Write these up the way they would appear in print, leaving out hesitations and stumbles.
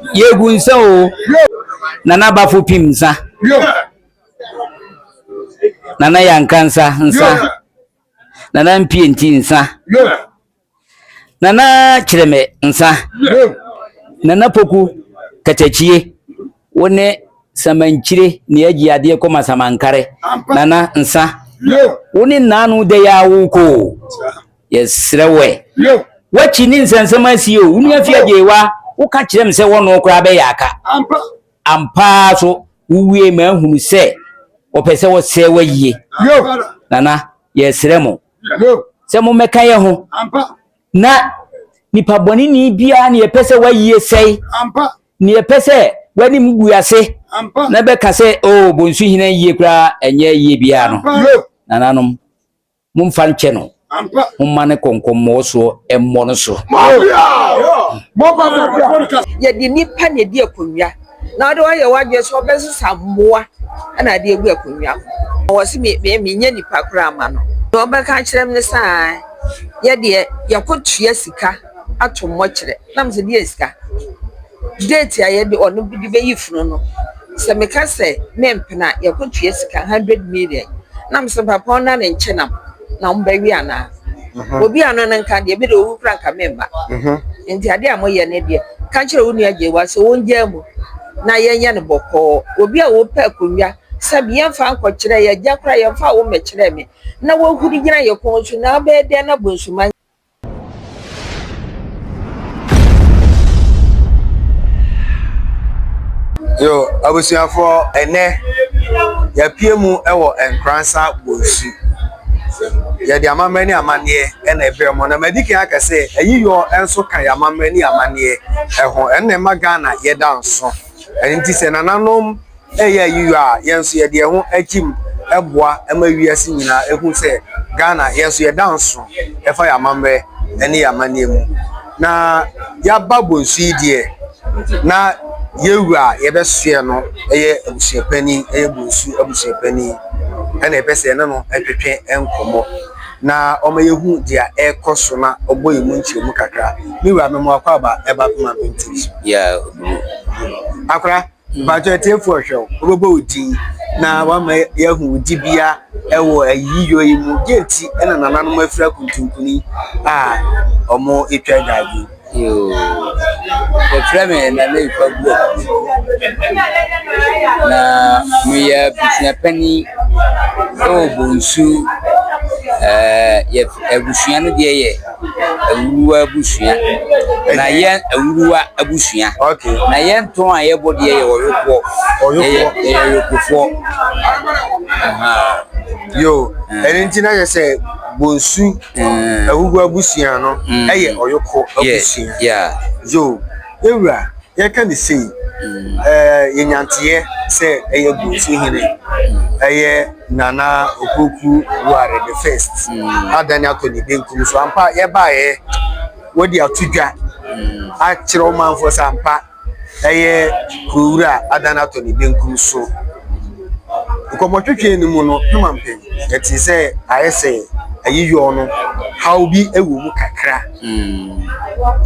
Yɛgu nsa o. Nana Bafo pim nsa. Nana Yanka nsa nsa. Nana Mpie nti nsa. Nana Kyerɛmɛ nsa. Nana Poku Katakyie wo ne Samankyire ne agyi adeɛ kɔma Samankare. Nana nsa. Wo ne Nnaano da yi a wokɔ o. Yɛsrɛ wo ɛ. W'akyi ne nsɛnsɛm asi o. Wo nua fie agyeewa, woka kyerɛ me sɛ wɔno koraa bɛyɛ aka. Ampa ara so, wowie ma ahunu sɛ wɔpɛ sɛ wɔsɛe w'ayie. Nana, yɛsrɛ mo sɛ mommɛka yɛ ho na nipa bɔneni biara ne yɛpɛ sɛ w'ayie sɛe, ne yɛpɛ sɛ w'anim gu ase na bɛka sɛ o oh, Bonsu hene yie koraa ɛnyɛ yie biara no. Nananom, Momfa nkyɛ no. Momma ne kɔnkɔmmɔɔ soɔ mmɔ no so. Yɛde nnipa na ɛdi akonnwa na wode woayɛ w'adwene sɛ wobɛsesa mmoa na ade agu akonnwa ho. Wɔ se me me menyɛ nipa koraa ma no. Nea ɔbɛka akyerɛ me ne sɛ ae yɛdeɛ yɛkɔtua sika ato mmɔkyerɛ na mesɛ deɛ sika? Date a yɛde ɔno de bɛyi funu no sɛ meka sɛ mempene a yɛkɔtua sika 100 million na mesɛ papa ɔnna ne nkyenam na ɔmbɛwe anaa? Obi ano no nka deɛ mede owu kora nka memma. Nti adeɛ a moyɛ no deɛ ka kyerɛ wo nua Gyewa sɛ ɔngyaa mu na yɛnyɛ no bɔkɔɔ. Obi a wɔpɛ akonnwa sɛbi yɛmfa nkɔkyerɛ yɛ agya koraa yɛmfa wo mmɛkyerɛ me na wahuri gyina yɛ kɔn so na wobɛyɛ dɛn na bonsoma Yo, abusuafoɔ, ɛnɛ yɛapue mu wɔ Nkoransa Bonsu. Yɛde amammerɛ ne amanneɛ na ɛbrɛ mo. Na madi kan aka sɛ ayiyɔ nso ka yɛn amammerɛ ne amanneɛ ho. Ɛno na ɛma Ghana yɛda nso. Ɛno nti sɛ nananom reyɛ ayiyɔ a, yɛn nso yɛde yɛn ho akyim boa ma wiase nyinaa hu sɛ Ghana yɛn nso yɛda nso ɛfa yɛn amammerɛ ne yɛn amanneɛ mu. Na yɛaba Bonsu yi deɛ, na yɛwura a yɛbɛsoɛ no yɛ abusuapanin, ɛyɛ Bonsu abusuapanin ɛna yɛpɛ sɛ yɛne no twetwe nkɔmmɔ na ɔma yɛhu deɛ ɛrekɔ so na ɔbɔ yɛn mu nkyerɛmu kakra. Me wura, mema wo akwaaba ɛba Pema Mpem TV so. Yeah, Akora, mpakyɛ atiefoɔ hwɛ wo, wobɛbɔ wo din na wama yɛahu wo dibea wɔ ayiyɔ yi mu. Deɛ nti na nananom afira kuntunkuni a wɔretwa adwaadwo? Yoo, wɔfrɛ me Nana Ifa Guaku, na meyɛ abusua panin wɔ Bonsu. Ɛɛ yɛ abusua no deɛ yɛ Awuruwa abusua. Na yɛn Awuruwa abusua. Okay. Na yɛn tɔn a yɛbɔ deɛ yɛ Ɔyokoɔ. Ɔyokoɔ. Yɛyɛ Ɔyokofoɔ. Ahaa. Yo, ɛno nti na yɛ sɛ Bonsu Ahuhu abusua no ɛyɛ Ɔyoko abusua. Yeah. Yo, ewura yɛka ne sei, ɛɛ yɛnyanteɛ sɛ ɛyɛ Bonsu hene, ɛyɛ Nana Opoku Wuare the first adane atɔ ne benkum so. Ampa yɛbaeɛ wɔde ato dwa akyerɛ ɔmanfoɔ sɛ ampa ɛyɛ kurowura adane atɔ ne benkum so. Nkɔmmɔtwetwe no mu no, ne mampɛn yɛte sɛ ayɛ sɛ ayiyɔ no haw bi wɔ mu kakra.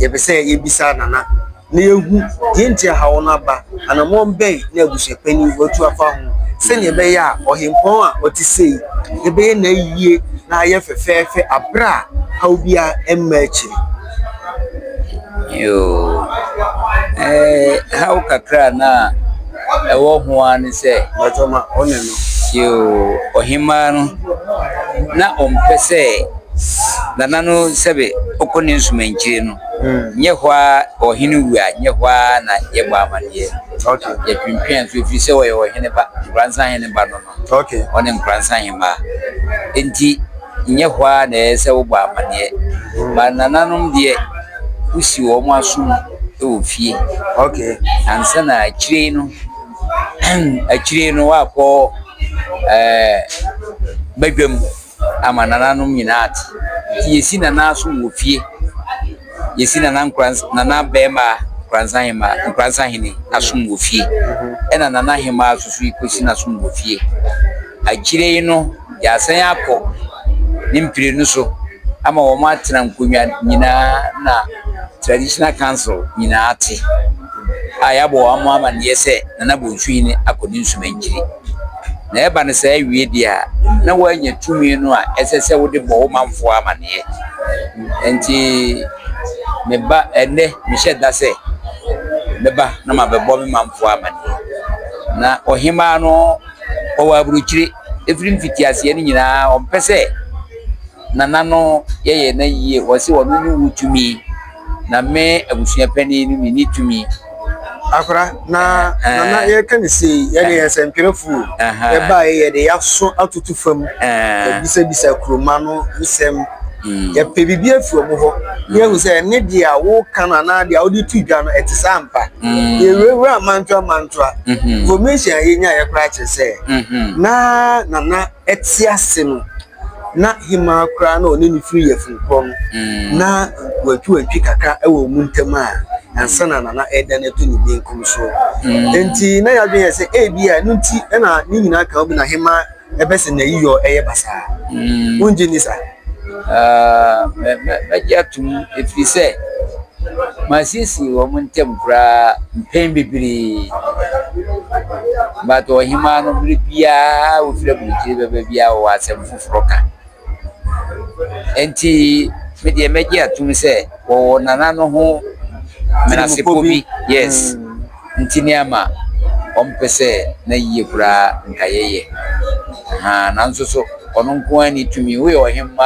Yɛpɛ sɛ yɛbisa Nana na yɛahu deɛ nti a haw no aba, anammɔn bɛn na abusuapanin watu afa ho sɛdeɛ ɛbɛyɛ a ɔhempɔn a ɔte sei yɛbɛyɛ n'ayie na ayɛ fɛfɛɛfɛ aberɛ a haw biara mma akyire. Yoo, ɛɛ haw kakra na ɛwɔ ho ara ne sɛ. Bàtɔma ɔne no. Yoo, ɔhemmaa no na ɔmpɛ sɛ nana no sɛbe ɔkɔ ne nsomankyire no. Nyɛ hɔ ara ɔhene wu a, nyɛ hɔ ara na yɛbɔ amanneɛ. Yɛtwentwɛn so ɛfiri sɛ ɔyɛ ɔhene ba, Nkoransa hene ba no no. Ɔne Nkoransa hemmaa. Enti nyɛ hɔ ara na ɛyɛ sɛ wobɔ amanneɛ. Ba nananom deɛ, wosi wɔn asom wɔ fie. Ansa na akyire no, akyire no woakɔ ɛɛ badwam. ama nananom nyinaa ate. Nti yɛsi nana so wɔ fie. Yɛsi nana nkorans nana bɛrima nkoransa hema nkoransa hene asom wɔ fie. Ɛna nana hema nso so yɛkɔsi n'asom wɔ fie. Akyire yi no, yɛasan akɔ ne mprenu so ama wɔn atena nkonnwa nyinaa na traditional council nyinaa ate. a yɛabɔ wɔn amanneɛ sɛ Nana Bonsuhene akɔ ne nsumankyiri. Na ɛba no saa wie deɛ a, na woanya tumi no a ɛsɛ sɛ wode bɔ wo manfoɔ amanneɛ. Nti meba ɛnnɛ mehyɛ da sɛ mɛba na mabɛbɔ me manfoɔ amanneɛ. Na ɔhemaa no ɔwɔ aburokyire, ɛfiri mfitiaseɛ no nyinaa ɔmpɛ sɛ Nana no yɛyɛ no yie, wɔse ɔno ne wo tumi, na me abusua panin no menni tumi. Akora, na nana yɛka ne sei, yɛde yɛn nsɛntwerɛfoɔ o, yɛbaeɛ yɛde yɛaso atoto fam, yɛbisabisa kuroma no nsɛm, yɛpɛ biribi afiri wɔn hɔ, na yɛahu sɛ ɛne deɛ a woka no anaa deɛ a wode to dwa no ɛte saa ampa. Yɛwurawura amantoa amantoa, information a yɛnyaeɛ koraa kyerɛ sɛ na nana ɛte ase no, na hemaa koraa na ɔne no firi yafunu korɔ no, na wantwiwantwi kakra wɔ wɔn ntam a, ansa na Nana ɛredan ato ne benkum so. Enti na yɛadwene yɛ sɛ ebi a ɛno nti na ne nyinaa ka ho bi na hemaa ɛbɛ sɛ n'ayiyɔ ɛyɛ basaa. Wongye nni saa? Mɛgye atom ɛfiri sɛ masiesie wɔn ntam koraa mpɛn bebree. But ɔhemaa no bere biara ofiri aburokyire bɛba biara ɔwɔ asɛm foforɔ ka. Nti me deɛ mɛgye atom sɛ wɔwɔ nana no ho menasepɔ bi. Yes. Nti ne ama ɔmpɛ sɛ n'ayie koraa nka yɛyɛ. Ahaa, nanso so ɔno nko ara nni tumi. Woyɛ ɔhemmaa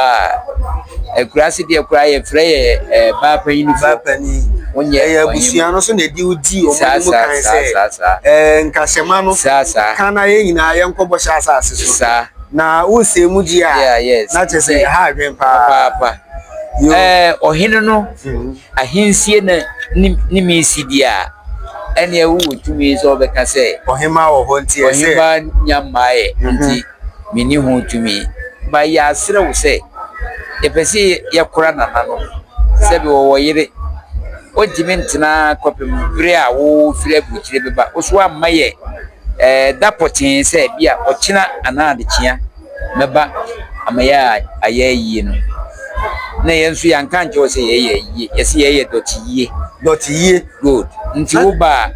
a, akuraase deɛ koraa yɛfrɛ yɛ ɛɛ baa panyinfoɔ. Baa panyin. Wonyɛ Ɛyɛ abusua no so na ɛdi wo di wɔn anim kan sɛ saa saa. ɛɛ nkahyɛma no Saa saa. ka na yɛn nyinaa yɛnkɔ bɔhyɛ asase so. Saa. Na wosɛe mu gye a, Yeah, yes. na kyerɛ sɛ ɛha adwene paa. Papaapa. Yo. Ɛɛ ɔhene no ahensie na ne ne mesi deɛ a, ɛneɛ wowɔ tumi sɛ wobɛka sɛ Ɔhemmaa wɔ hɔ nti ɛsɛ. Ɔhemmaa nya mmaeɛ nti menni ho tumi. Ba yɛasrɛ wo sɛ yɛpɛ sɛ yɛkora nana no sɛbe ɔwɔ yere ɔntumi ntena kɔpem bere a wofiri aburokyire bɛba. Wo so woamma yɛ ɛɛ da pɔtee sɛ bi a ɔkyena anaa adekyea mɛba ama yɛ ayɛ ayie no. Na yɛn nso yɛanka ankyerɛ wo sɛ yɛyɛ ayie, yɛse yɛyɛ dɔte yie. Dɔte yie. Good. Nti woba a,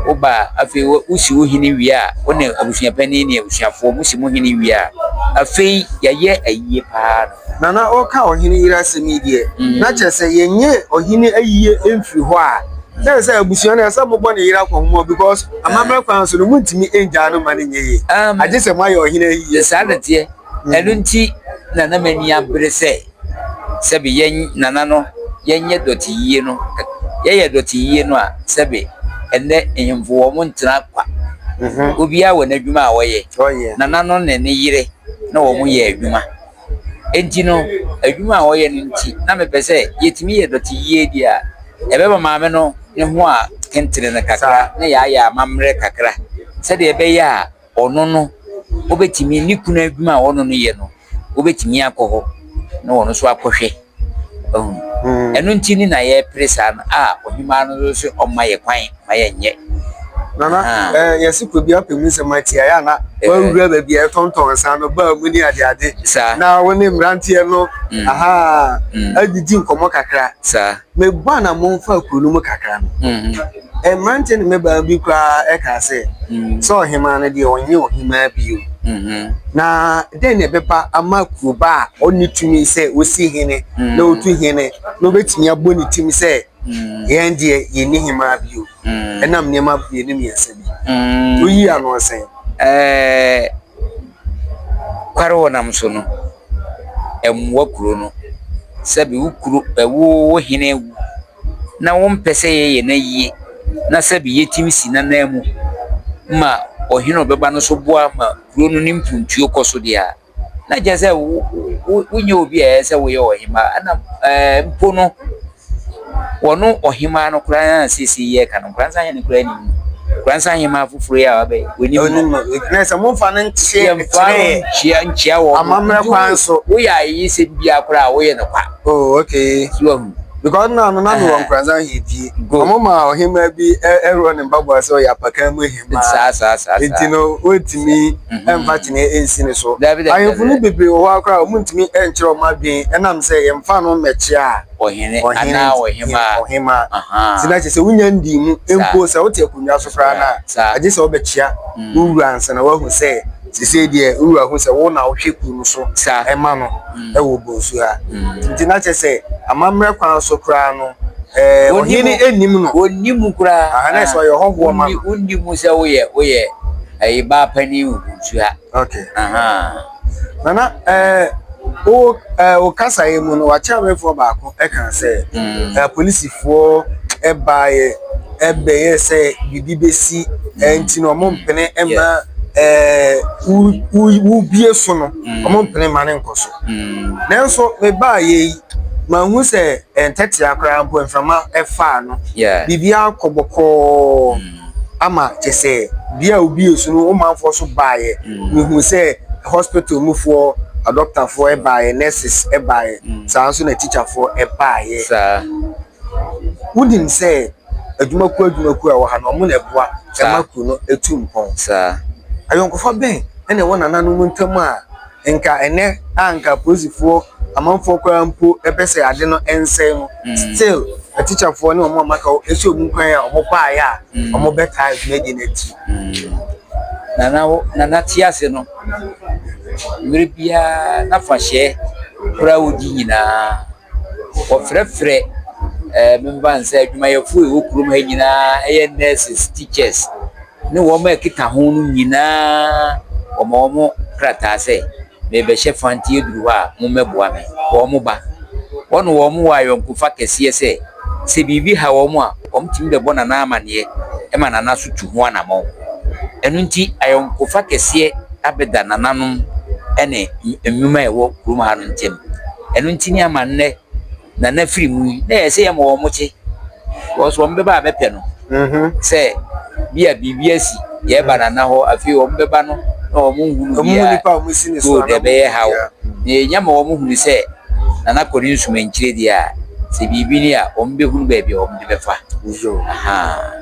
woba a, afei wosi wo hene wie a, wo ne abusuapanin ne abusuafoɔ mosi mo hene wie a, afei yɛayɛ ayie paa no. Nana ɔreka ɔhene yere asɛm yi deɛ, na kyerɛ sɛ yɛnyɛ ɔhene ayie mfiri hɔ a, na kyerɛ sɛ abusua no ɛsɛ sɛ mobɔ ne yere akɔnhoma because amammerɛ kwan so no montumi ngyaa no ma no nyɛ yie. Agye sɛ moayɛ ɔhene ayie. Saa na ɛteɛ. Ɛno nti na na m'ani abere sɛ sɛbe yɛn nana no yɛnyɛ dɔte yie no. Yɛyɛ dɔte yie no a, sɛbe ɛnnɛ nhemfo wɔn ntena kwa. Obiara wɔ n'adwuma a ɔyɛ. Nana no ne ne yere na wɔn yɛ adwuma. Enti no, adwuma a wɔyɛ no nti, na mepɛ sɛ yɛtumi yɛ dɔte yie deɛ a, ɛbɛma maame no ne ho a kentene no kakra na yɛayɛ amammerɛ kakra sɛdeɛ ɛbɛyɛ a ɔno no obetumi ne kunu adwuma a ɔno no yɛ no obetumi akɔ hɔ na ɔno nso akɔhwɛ ɔhu hmm. Ɛno nti ne na yɛpere saa no a ɔhemaa no nso ɔmma yɛ kwan ma yɛnyɛ. Nana ɛɛ eh, yɛsi kɔ bi apɛ mu nsɛm ati ayɛ ana eh. Wawura baabi a yɛtɔntɔn nsa no baa mu ne ade ade na wo ne mmeranteɛ no hmm. Aha hmm. Adidi nkɔmɔ kakra saa mebɔ anamɔn fa kuro no mu kakra no Mmerante ne mmabaa bi koraa kaa sɛ, Sɛ ɔhemmaa no deɛ, ɔnyɛ ɔhemmaa bio. Na dɛn na ɛbɛba ama kuroba a ɔnni tumi sɛ ɔsi hene na ɔtu hene na ɔbɛtumi abɔ ne tirim sɛ, Yɛn deɛ, yɛnni hemmaa bio, ɛnam nneɛma mmienu mmiɛnsa bi? Woyi ano sɛn? Ɛɛ, kware wɔnam so no, ɛmmoa kuro no. Sɛbi wo kuro, wo wo hene awu na wompɛ sɛ yɛyɛ no ayie na sɛbi yɛtumi si n'ananmu ma ɔhene a ɔbɛba no so boa ma kuro no ne mpuntuo kɔ so deɛ a, na kyerɛ sɛ wo wo wonyɛ obi a ɛyɛ sɛ woyɛ ɔhemaa. Ɛna ɛɛ mpo no, wɔno ɔhemaa no koraa a seesei yɛreka no, Nkoranza hene koraa nnim no. Nkoranza hemaa foforɔ yi a waba yi, wɔnim no. Na sɛ momfa no nkyea Yɛmfa no nkyea nkyea wɔn. Amammerɛ kwan so. Woyɛ ayeyesɛm biara koraa a, woyɛ no kwa. Oh, okay. So wahu. Because na no na mewɔ Nkoranza ahemfie. Ɔmo ma ɔhemaa bi ɛworɔ ne mpaboa sɛ ɔyɛ apakan mu hemaa. Saa saa saa. Nti no wɔntumi ɛmfa kyene ɛnsi ne so. Dabi dabi. Ahemfo no bebree wɔ hɔ akora a ɔmo ntumi ɛnkyerɛ ɔmo adwene ɛnam sɛ yɛmfa no mmɛkyea a. Ɔhene anaa ɔhemaa. Ɔhemaa. Nti na kyerɛ sɛ wonya ndii mu mpo sɛ wote akonnwa so koraa no a, agye sɛ wobɛkyea wo wura ansa na woahu sɛ seesei deɛ wo wura hu sɛ wo na wohwɛ kuro no so ma no wɔ Bonsu ha. Nti na kyerɛ sɛ amammerɛ kwan so koraa no, ɔhene nnim no. Ɔnni mu koraa. Aha, na sɛ ɔyɛ hɔhoɔ ma no. Wonni mu sɛ woyɛ woyɛ ɛyi baa panin wɔ Bonsu ha. Okay. Aha. Nana, ɛɛ wo ɛɛ wo kasaeɛ mu no, w'akyerɛwfoɔ baako ɛka sɛ ɛɛ polisifoɔ ɛbaeɛ ɛbɛyɛ sɛ biribi bɛsi ɛnti no wɔn mpene ɛma ɛɛ wo wo wobie so no wɔn mpene ma ne nkɔ so. Nanso mebaeɛ yi, manhu sɛ ntɛtea koraa mpo mframa ɛfaa no. Biribiara kɔ bɔkɔɔ. Ama kyɛ sɛ bea a obi so no wo manfoɔ so baeɛ. Mehu sɛ hospital mufoɔ, adɔktafoɔ baeɛ, nurses baeɛ, saa nso na tikyafoɔ baeɛ. Saa. Wonim sɛ adwumakuo adwumakuo a ɛwɔ ha no, wɔn na ɛboa ɛma kuro no tu mpɔn. Saa. Ayɔnkofa bɛn na ɛwɔ nananom ntam a nka ɛnɛ a nka apolisifoɔ, amanfoɔ koraa mpo pɛ sɛ ade no nsɛe no, still atikyafoɔ ne wɔn a wɔaka hɔ hyɛ wɔn nkuran a wɔbaeɛ a wɔbɛtaa dwumadie no akyi. Nana wo Nana te ase no, mmerɛ biara n'afahyɛ koraa a ɔdi nyinaa, wɔfrɛfrɛ ɛɛ memfa no sɛ adwumayɛfoɔ a ɛwɔ kurom ha nyinaa, ɛyɛ nurses, teachers ne wɔn a ɛkeka ho no nyinaa, wɔma wɔn krataa sɛ, merebɛhyɛ fa nti aduru hɔ a mommɛboa me. Wɔn ba. Wɔne wɔn wɔ ayɔnkofa kɛseɛ sɛ, sɛ biribi ha wɔn a, wɔtumi bɛbɔ Nana amaneɛ ma Nana nso tu ho anammɔn. Ɛno nti ayɔnkofa kɛseɛ abɛda nananom ne nnwuma a ɛwɔ kurom ha no ntam. Ɛno nti ne ama nnɛ Nana firi mu yi, na ɛyɛ sɛ yɛma wɔn kye. Because wɔn bɛba a bɛpɛ no sɛ bi a biribi asi, yɛreba Nana hɔ, afei wɔn bɛba no na wɔn nhunu biara, gold ɛbɛyɛ haw. Na yɛnya ma wɔn hunu sɛ Nana kɔ ne nsumankyire deɛ a, sɛ biribi ni a, wɔn bɛhunu baabi a wɔn de bɛfa. Ahaa.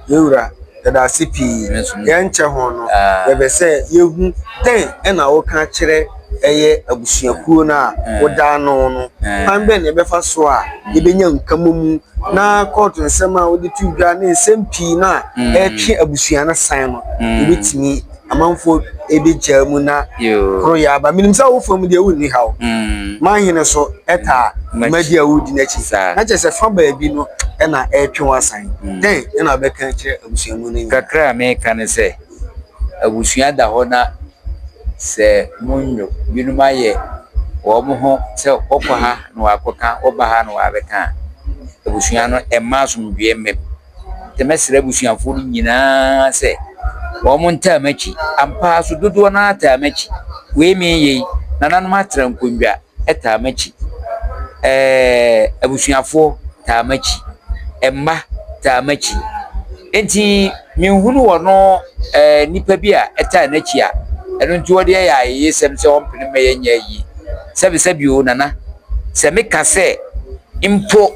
Yɛwura, yɛda ase pii. Yɛnkyɛ ho no, yɛpɛ sɛ yɛhu dɛn na woka kyerɛ ɛyɛ abusuakuo no a woda ano no. Kwan bɛn na yɛbɛfa so a yɛbɛnya nkamomu na kɔɔto nsɛm a wode to dwa ne nsɛm pii no a ɛretwe abusua no san no, yɛbɛtumi amanfoɔ bɛgyaa mu na koroyɛ aba. Menim sɛ wo fam deɛ wonni haw. Manhene so taa dwumadi a wodi no akyi. Na kyerɛ sɛ fa baabi no na ɛretwe wo asan. Dɛn na wobɛka akyerɛ abusua mu no nyinaa? Kakra a meka ne sɛ, abusua da hɔ na sɛ monnwo, binom ayɛ wɔn ho sɛ wɔkɔ ha na wɔakɔka, wɔba ha na wɔabɛka a, abusua no ɛmma asomdwoeɛ mma mu. Nti mɛsrɛ abusuafoɔ no nyinaa sɛ wɔn ntaa m'akyi. Ampa ara so dodoɔ no ara taa m'akyi. Wei meyɛ yi, nananom atra nkonnwa taa m'akyi. Ɛɛ abusuafoɔ taa m'akyi. Mma taa m'akyi. Nti menhunu wɔn ɛɛ nipa bi a ɛtaa n'akyi a ɛno nti wɔde ayɛ ayeyesɛm sɛ wɔmpene mma yɛnyɛ ayie. Sɛbesɛbe o Nana, sɛ meka sɛ mpo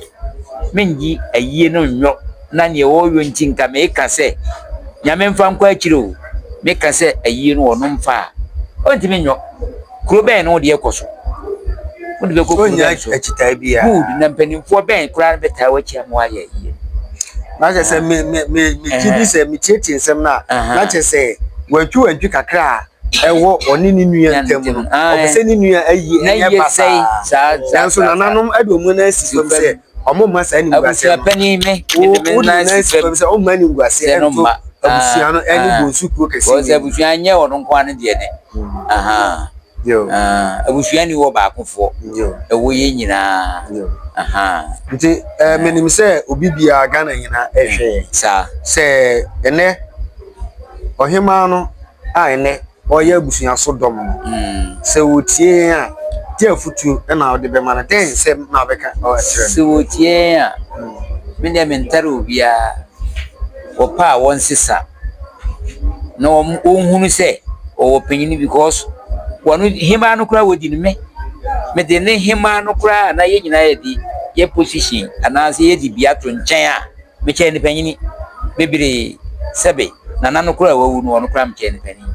mennye ayie no nnwɔ na neɛ ɔreyɔ nti nka meka sɛ Nyame mfa nkɔ akyire o, meka sɛ ayie no ɔno mfa a, ɔntumi nnwɔ. Kuro bɛn na wode ɛkɔ so? Wode bɛkɔ kuro bɛn so? Good, na mpanimfoɔ bɛn koraa no bɛtaa w'akyi ama woayɛ ayie no? Na kyerɛ sɛ me me me me gye di sɛ metietie nsɛm no a, na kyerɛ sɛ wantwi wantwi kakra a ɛwɔ ɔne ne nua ntam no, ɔpɛ sɛ ne nua ayi ɛnyɛ basaa. Nanso nananom de wɔn nan asi fam sɛ wɔn mma saa animguaseɛ no. Abusuapanin me, wo mede me wode nan nan si si fam fam sɛ wɔmma animguaseɛ sɛ no ɛnto mma. abusua no ɛne bonsu kuro kɛseɛ Wɔn sɛ nyinaa. abusua nyɛ ɔno nko ara ne deɛ ne. Aha. Yo. Ah, abusua ni wɔ baakofoɔ. Yo. Ɛwɔ yɛn nyinaa. Yo. Aha. Nti eh, menim sɛ obi biara Ghana nyinaa ɛhwɛ yɛn. Saa. Sɛ ɛnɛ ɔhemaa no a ɛnnɛ ɔreyɛ abusua so dɔm no, sɛ ɔretie yɛn a, deɛ afotuo na wode bɛma no? Dɛn nsɛm na wobɛka akyerɛ no? Sɛ wɔtie yɛn a, me deɛ mentare obiara. Wɔpɛ a wɔnsesa na wɔnhunu sɛ wɔwɔ panin because wɔn hemaa no koraa wɔdi no me. Mede ne hemaa no koraa na yɛn nyinaa yɛde. yɛ position anaasɛ yɛ dibea to nkyɛn a, mekyɛn ne panyini bebree. Sɛbe, nana no koraa a wawu no, ɔno koraa mekyɛn ne panin.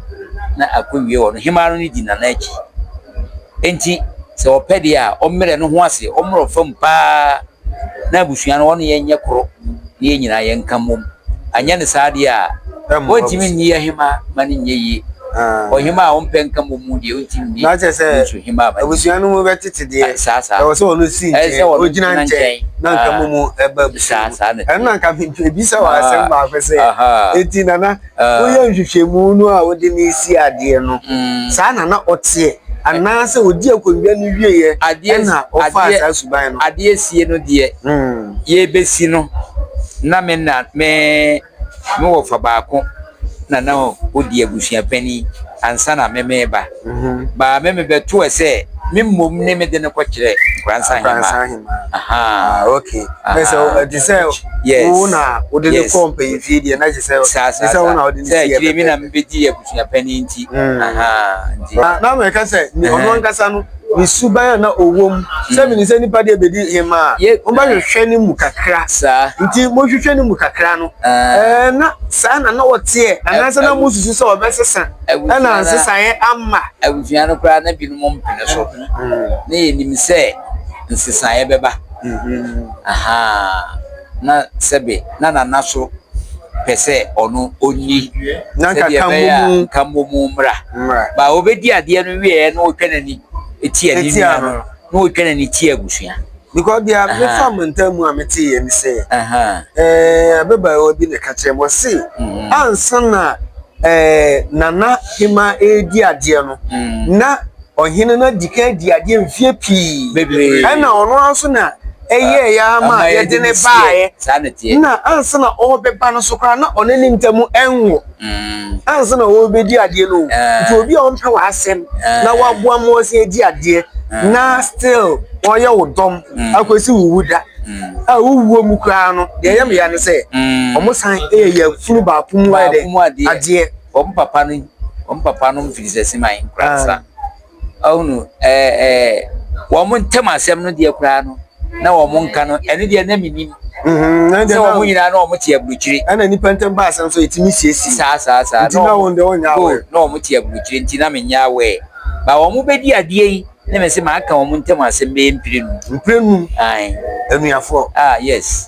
Na akɔwie hɔ no, hemaa no no di nana akyi. Enti sɛ ɔpɛ deɛ a, ɔmmrɛ ne ho ase, ɔmmrɛ fam paa na abusua no ɔne yɛn nyɛ koro na yɛn nyinaa yɛnka mmom. Anyɛ no saa deɛ a, ɔntumi nni ɔhemaa ma no nyɛ yie. Ɔhemaa a ɔmpɛ nka mmom mu deɛ, ɔntumi nni Na kyerɛ sɛ nso hemaa ma no nyɛ yie. abusua no mu bɛtete deɛ, Saa saa. ɛwɔ sɛ ɔno si Ɛsɛ nkyɛn, sɛ ɔno ɔgyina gyina nkyɛn nkyɛn. na nka mmom ɛba abusua Saa mu. saa na Ɛno na ɛteɛ. nka mebisa wɔ asɛm baako sɛ, enti Nana, woyɛ nhwehwɛmu no a wode no resi adeɛ no, saa na na ɔteɛ anaasɛ ɔdi akonnwa no wieɛ ɛna ɔfaa saa suban no? Adeɛ sie no deɛ, yɛbɛsi no na me na me me wɔfa baako na na ɔdi abusua panin ansa na me meba. Baa me mebɛtoɛ sɛ me mmom ne me de no kɔkyerɛ Nkoransa Hemaa. Aha. Ah, okay. Na sɛ ɛte sɛ wo na wode no kɔɔ mpanyinfie deɛ na kyerɛ sɛ saa saa sɛ wo na wode no sɛ si akyire mi na mebɛdi abusua panin nti. Aha, nti. Na mɛka sɛ ɔno ankasa no ne suban a na ɔwɔ mu sɛ mene sɛ nipa deɛ bɛdi hema a wobɛhwehwɛ ne mu kakra nti mohwehwɛ ne mu kakra no ɛɛ na saa na na ɔteɛ anaasɛ na mosusu sɛ ɔbɛsesa ɛna nsesaeɛ ama. Abusua no koraa na binom mpene so na yɛnim sɛ nsesaeɛ bɛba. Ahaa, na sɛbe na Nana so pɛ sɛ ɔno ɔnni sɛdeɛ ɛbɛyɛ a nkammomu mmra. Ba ɔbɛdi adeɛ no wieɛ na ɔtwa n'ani tia ne nua no, na ɔtwa n'ani tia abusua. Because deɛ mefa mo ntam mu a meteeɛ ne sɛ, ɛɛ ababaawa bi na ɛka kyerɛ me, ɔse ansa na ɛɛ Nana Hema redi adeɛ no, na ɔhene no adi kan adi adeɛ mfeɛ pii. Bebree. Ɛna ɔno ara nso na ɛyɛɛ ya ama yɛde ne baeɛ. Saa na ɛteɛ. Na ansa na ɔrebɛba no so koraa na ɔne ne ntam ɛnwo. Ansa na ɔrebɛdi adeɛ no. Nti obi a ɔmpɛ w'asɛm na waboa ma ɔsan adi adeɛ na still ɔyɛ wo dɔm akɔsi wo wu da. A wowuo mu koraa no deɛ ɛyɛ me ya ne sɛ wɔn san ɛyɛ yafunu baako mu ayɛ dɛ adeɛ. Wɔn papa no wɔn papa no mfiri sɛ siman koraa sa. Ɔhunu ɛɛ ɛɛ wɔn ntam asɛm no deɛ koraa no na wɔn nka no ɛno deɛ na menim. Mhm, sɛ wɔn nyinaa na wɔn te aburukyiri. Ɛna nipa ntam ba asɛm so etimi siesie. Saa saa saa. Nti na wɔn deɛ wɔn nyɛ awɛ. Na wɔn te aburukyiri nti na menyɛ awɛ. Ba wɔn bɛdi adeɛ yi ne me se maka wɔn ntam asɛm bɛyɛ mprenu. Mprenu. Ae. Anuafoɔ. Ah yes.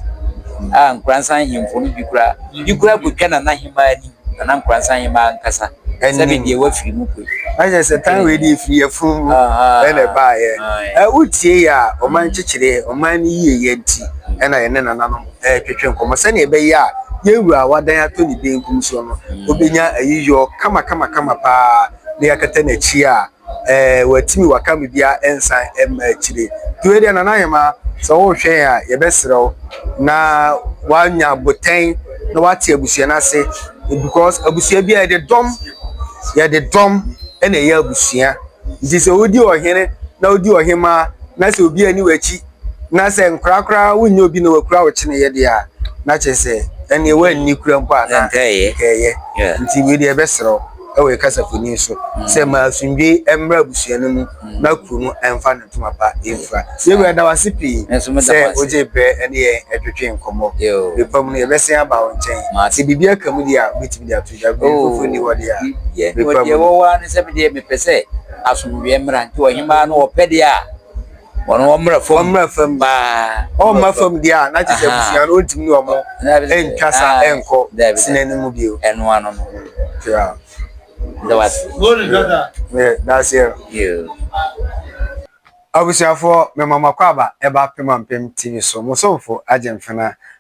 Ah Nkoransan ahemfo no bi koraa bi koraa kotwa Nana Hemaa anim. Nana Nkoransan Hemaa ankasa. Sɛbe deɛ wafiri mu kɔ yi. Ayɛ sɛ tan wei deɛ efiri yafunu mu ɛna ɛbaeɛ. Ɛ wotie yɛ a ɔman kyekyereɛ ɔman no yieyɛ nti ɛna yɛne nananom ɛretwetwe nkɔmmɔ sɛdeɛ ɛbɛyɛ a yɛn wura a wadan atɔ ne benkum soɔ no ɔbɛnya ayiyɔ kama kama kama paa na yɛakata n'akyi a ɛɛ watumi waka biribiara ɛnsan ɛmma akyire. Nti wei deɛ Nana Ahemaa sɛ wohwɛ yɛn a yɛbɛsrɛ wo na wanya abotɛn na wate abusua no ase because abusua bi a yɛde dɔm yɛde dɔm ɛna ɛyɛ abusua. Nti sɛ wodi ɔhene na wodi ɔhemaa na sɛ obi ani w'akyi na sɛ nkorakora wonyɛ obi na wakura wo kyeneyɛ deɛ a na kyerɛ sɛ ɛneɛ woanni kura mpo a na nkɛyɛ. Nti wei deɛ yɛbɛsrɛ wo. wɔ yɛn kasafoni so sɛ ma asomdwoe mmra abusua no mu na kuro no mfa ne ntoma pa mfira. Yɛn wura da wo ase pii sɛ wogye berɛ ne yɛn twetwe nkɔmmɔ. Bere pa mu no yɛbɛsan aba wo nkyɛn. Sɛ biribi aka mu deɛ a wobɛtumi de ato dwa. Biribi foforɔ nni hɔ deɛ a, bere pa mu Deɛ no. ɛwɔ hɔ ara ne sɛ me deɛ mepɛ sɛ asomdwoeɛ mmra nti ɔhemmaa no ɔpɛ deɛ a ɔno ɔmmra fam Ɔmmra fam. paa. Ɔmma fam deɛ a na kyerɛ sɛ abusua no ɔntumi ne wɔn ntwa sa nkɔ Dabi, sena no mu bio. Ɛno ano no. Yeah. Da wase. Yeah, that's it. Yeah. Abusuafoɔ, mema mo akwaaba ɛba Pemampem TV so. Mo somfo Agye Mfena.